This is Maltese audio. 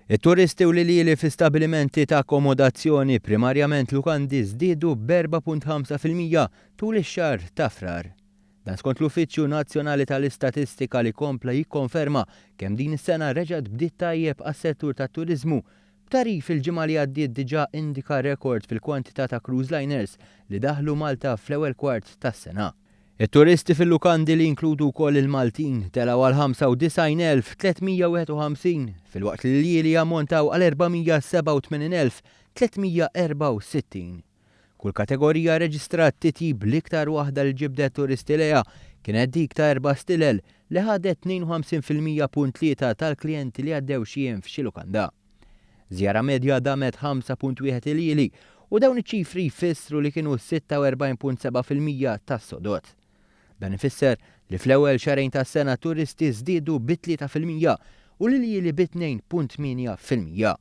It-turisti u l-iljieli fi stabilimenti ta' akkomodazzjoni, primarjament lukandi, żdiedu b'4.5% tul ix-xahar ta' Frar. Dan skont l-Uffiċċju Nazzjonali tal-Istatistika li kompla jikkonferma kemm din is-sena reġgħet bdiet tajjeb għas-settur tat-turiżmu, b'tagħrif il-ġimgħa li għaddiet diġà indika rekord fil-kwantità ta' cruise liners li daħlu Malta fl-ewwel kwart tas-sena. It-turisti fil-lukandi li jinkludu wkoll il-Maltin telgħu għal 95,351 filwaqt li l-iljieli jammontaw għal 487,364. Kull kategorija rreġistrat titjib, l-iktar waħda li ġibdet turisti lejha kienet dik ta' erba' stilel li ħadet 52.3% tal-klijenti li għaddew xi jiem f'xi lukanda. Żjara medja damet 5.1 iljieli u dawn iċ-ċifri jfissru li kienu 46.7% tas-sodod. Dan ifisser li fl-ewwel xahrejn tas-sena turisti żdiedu bi 3% u l-iljieli bi 2.8%.